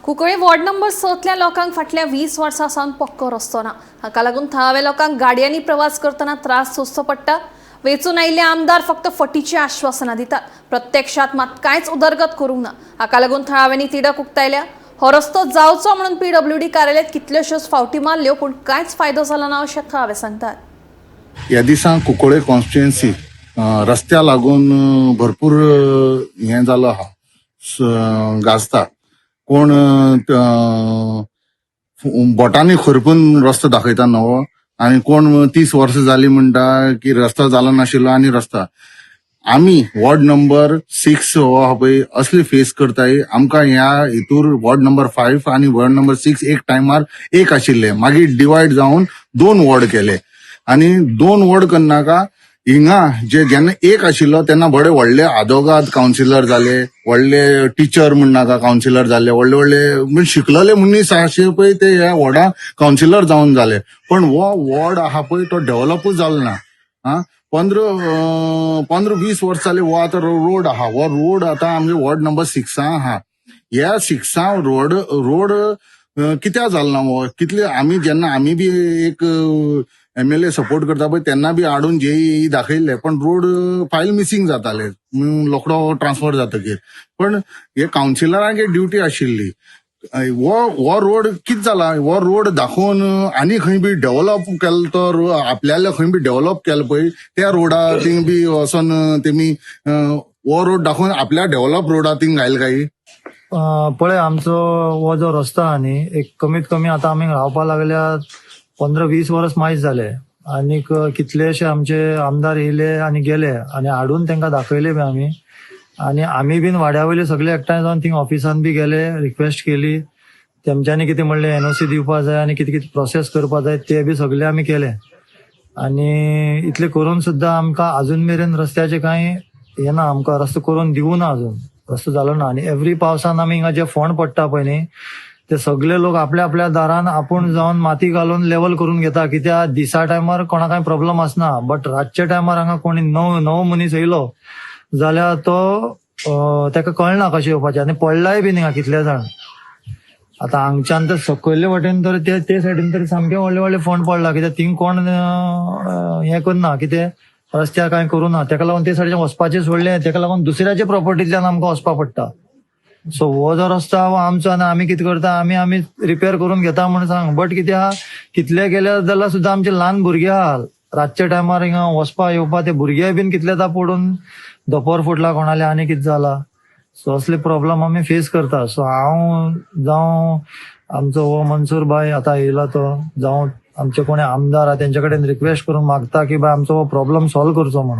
Cuncolim ward number 6तल्या लोकांक फाटल्या 20 वर्सां सावन पक्को रस्तो ना. हाका लागून थळाव्या लोकांक गाडयांनी प्रवास करतना त्रास सोंसचो पडटा. वेंचून आयिल्ले आमदार फक्त फटीची आश्वासनां दितात, प्रत्यक्षात मात कांयच उदरगत करूंक ना. हाका लागून थळाव्यांनी तिडक उक्तायल्या. हो रस्तो जावचो म्हणून पीडब्ल्यूडी कार्यालयांत कितल्योश्योच फावटी मारल्यो, पूण कांयच फायदो जालो ना अशें थळावे सांगतात. ह्या दिसा कुंकळे कॉन्स्टिट्युएन्सी रस्त्या लागून भरपूर हें जालो आहा, गाजता. कोण बोटांनी खरपून रस्तो दाखयता नवो आनी कोण 30 वर्सां जाली म्हणटा की रस्तो जालो नाशिल्लो. आनी रस्ता आमी वॉर्ड नंबर 6 हो आहा पळय, असली फेस करताय. आमकां ह्या हितूर वॉर्ड नंबर 5 आनी वॉर्ड नंबर 6 एक टायमार एक आशिल्ले, मागीर डिवायड जावन दोन वॉर्ड केले. आनी दोन वॉर्ड करनाका, हिंगा जे जेन्ना एक आशिल्लो तेन्ना बरे व्हडले आदोगाद कावन्सिलर जाले, व्हडले टिचर म्हणनाका कावन्सिलर जाले, व्हडले व्हडले म्हणजे शिकलेले मनीस आशे पळय ते ह्या वॉर्डान कावन्सिलर जावन जाले. पण हो वॉर्ड आहा पळय तो डेव्हलपूच जालो ना. आं 15-20 वर्स जाले हो आतां रोड आहा. हो रोड आतां आमगे वॉर्ड नंबर 6 आहा. ह्या 6 रोड रोड कित्याक जालो ना हो? कितले आमी जेन्ना आमी बी एक एमएलए सपोर्ट करता पळय तेन्ना बी हाडून जेई दाखयल्ले, पण रोड फायल मिसींग जाताले रोखडो ट्रान्सफर जातकीर. पण हे कावन्सिलरांक ड्युटी आशिल्ली. हो हो रोड कित जाला, हो रोड दाखोवन आनी खंय बी डेव्हलप केलो तो आपल्याले खंय बी डेव्हलप केलो पळय त्या रोडा थिंग बी वचोन तेमी हो रोड दाखोवन आपल्या डेव्हलप रोडा थिंग घायल काय? पळय, आमचो हो जो रस्तो आहा न्ही, एक कमीत कमी आतां आमी रावपा लागल्या 15-20 वर्स मायज जाले आनीक कितलेशे आमचे आमदार येयले आनी गेले आनी हाडून तांकां दाखयले बी आमी. आनी आमी बीन वाड्या वयले सगळे एकठांय जावन थिंग ऑफिसान बी गेले, रिक्वेस्ट केली. तेमच्यांनी कितें म्हणलें, एनओसी दिवपा जाय आनी कितें कितें प्रोसेस करपा जाय ते बी सगळे आमी केले. आनी इतलें करून सुद्दां आमकां अजून मेरेन रस्त्याचें कांय हें ना, आमकां रस्तो करून दिवूं ना, अजून रस्तो जालो ना. आनी एवरी पावसान आमी हिंगा जे फोंड पडटा पळय न्ही, ते सगळे लोक आपल्या आपल्या दारान आपूण जावन माती घालून लेवल करून घेता. कित्याक दिसा टायमार कोणा कांय प्रॉब्लम आसना, बट रातच्या टायमार हांगा कोणी नव नवो मनीस येयलो जाल्यार तो ताका कळना कशें येवपाचें. आनी पडलाय बीन हिंगा कितले जाण. आतां हांगच्यान तर सकयले वटेन तर ते ते सायडीन तर सामके व्हडले व्हडले फोंड पडला, कित्याक थिंग कोण हें करना, कितें रस्त्यार कांय करूं ना. तेका लागून ते सायडीच्यान वचपाचें सोडलें, तेका लागून दुसऱ्याच्या प्रॉपर्टींतल्यान आमकां वचपा पडटा. सो हो जो रस्तो आहा हो आमचो आनी आमी कितें करता, आमी आमी रिपेर करून घेता म्हण सांग. बट कितें आहा, कितले केले जाल्यार सुद्दां आमचे ल्हान भुरगे आहा, रातच्या टायमार हिंगा वचपा येवपा ते भुरगे बीन कितले ता पडून धोंपर फुटला कोणाले आनी कितें जाला. सो असले प्रॉब्लम आमी फेस करता. सो हांव जावं आमचो हो मनसूर भाई आतां येयला तो, जावं आमचे कोणी आमदार आहा, तेंच्या कडेन रिक्वेस्ट करून मागता की बाय आमचो हो प्रॉब्लम सॉल्व करचो म्हणून.